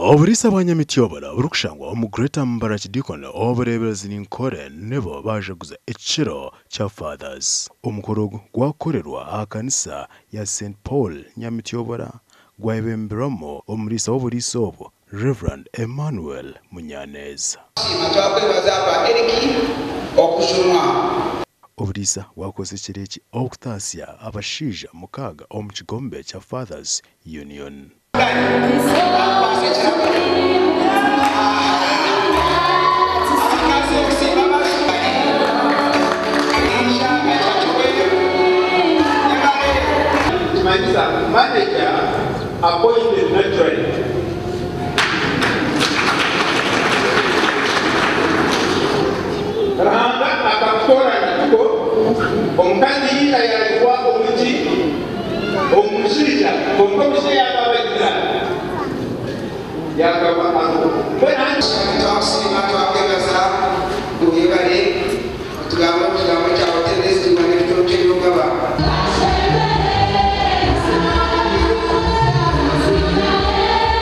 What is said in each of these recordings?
Oburiisa bwa Nyamityobora oburikushangwa omu Greater Mbarara Kidiikoni obureeberezi Ninkore nibo baajaguza ekiro kya Fathers. Omukoro ogu gwakorerwa aha kanisa ya St Paul Nyamityobora gwayebemberwamu omuriisa w'oburiisa obu Rev. Emmanuel Munyaneza. Tusiima twakwebaza aba Eric okujunwa. Oburiisa bwakozesa ekiro eki okutaasya abashaija mukaaga omu kigombe kya Fathers Union. Nikimanyisa manager appointed naturally. Ruhanga akakutoorana tikwo? Omukazi yiika yaayihwa omu ki? Omu mushaija. Kwonka omushaija yaaba abagira, yaagaruka ariho. Mbwenu hati. Twakusiima twakwebaza ngu webare kutugamba omu kigambo kyawe otebezibwa n'ebiconco ebi ogaba.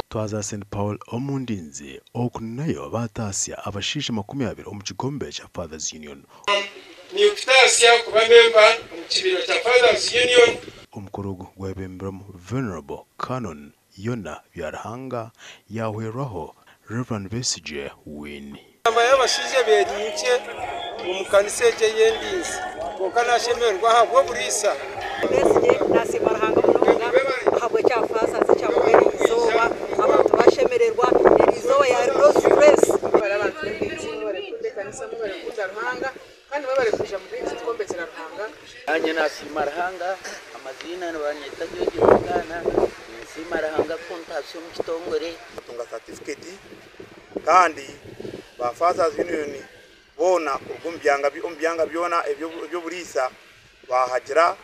Twaza St Paul omu ndinzi, oku nayo baataasya abashaija 20 omu kigombe kya Fathers Union. Ninkutaasya kuba memba omu kibiina kya Fathers Union. Omukoro ogu gwebemberwemu Venerable Canon Yona Byaruhanga yaahwerwaho Rev. Besigye Winnie. Enamba y'abashaija eri nkye omu kanisa egi ey'endinzi kwonka nashemererwa ahabw'oburiisa. Besigye nasiima Ruhanga munonga ahabw'ekya Fathers ekyakuba eriizooba abantu bashemererwa eriizooba yari no stress. Mwebare abantu b'endinzi, mwebare kukunda ekanisa, mwebare kukunda Ruhanga kandi mwebare kwija mubingi tukombekyera Ruhanga. Nanye nasiima Ruhanga, amaziina nibanyeta George Rugana, ninsiima Ruhanga kuntasya omu kitongore. Batunga certificate kandi ba Fathers Union boona kuruga omu byanga omu byanga byona eby'oburiisa baahagira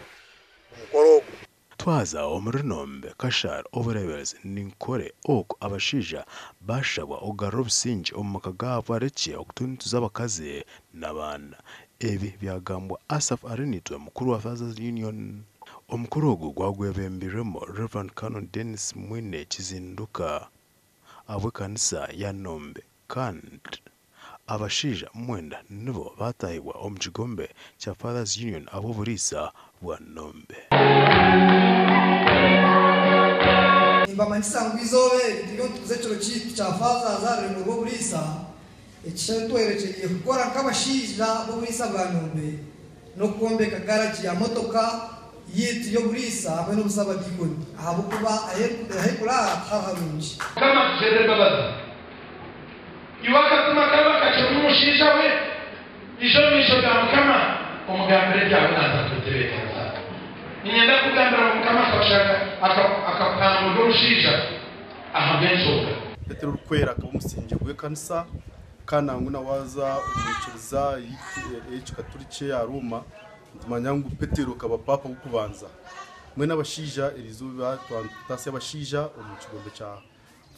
omukoro ogu. Twaza omuri Runombe, Kashari, Obureeberezi Ninkore oku abashaija baashabwa okugarura obusingye omu maka gaabo barekye okutuntuza abakazi n'abaana. Ebi byagambwa Asaph Arinitwe mukuru wa Fathers Union. Omukoro ogu gwagwebembirwemu Rev. Canon Denis Mwine Kizinduka ahabw'ekanisa ya Nombe kandi abashaija mwenda nibo baataahibwa omu kigombe kya Fathers Union ahabw'oburiisa bwa Nombe. Nimbamanyisa ngu eizooba eri turiyo nitukuza ekiro kyaitu kya Fathers aha rurengo rw'oburiisa, ekitwerekyereire kukora nk'abashaija b'oburiisa bwa Nombe n'okwombeka garagi ya motoka yaitu y'oburiisa hamwe n'obusabadiikoni ahabw'okuba ah'ekuraara tihari harungi. Mukama atugirire embabazi. Iwe akatima kabi akakye omushaija we, ija omu maisho ga Mukama omugambire ebyawe naaza kubitebeekanisa. Niinyenda kukugambira ngu Mukama akakushanga akakuhanga ori omushaija ahabw'enshonga. Petero Orikwera akaba omusingye gw'ekanisa kandi nangwa na waaza omu nyikiriza ey'ekikaturiki eya Rooma nitumanya ngu Petero akaba paapa w'okubanza. Mbwenu abashaija eriizooba twaba nitutasya abashaija omu kigombe kya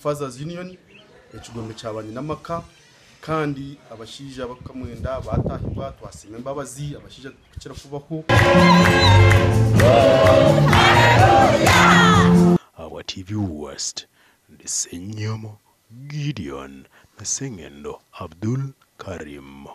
Fathers Union, ekigombe kya banyinamaka kandi abashaija bakamwenda baatahibwa twasiima embabazi abashaija tikukira kubaho. Ahabwa TV West, ndi Ssenyomo Gideon na Ssengendo Abdul Karim.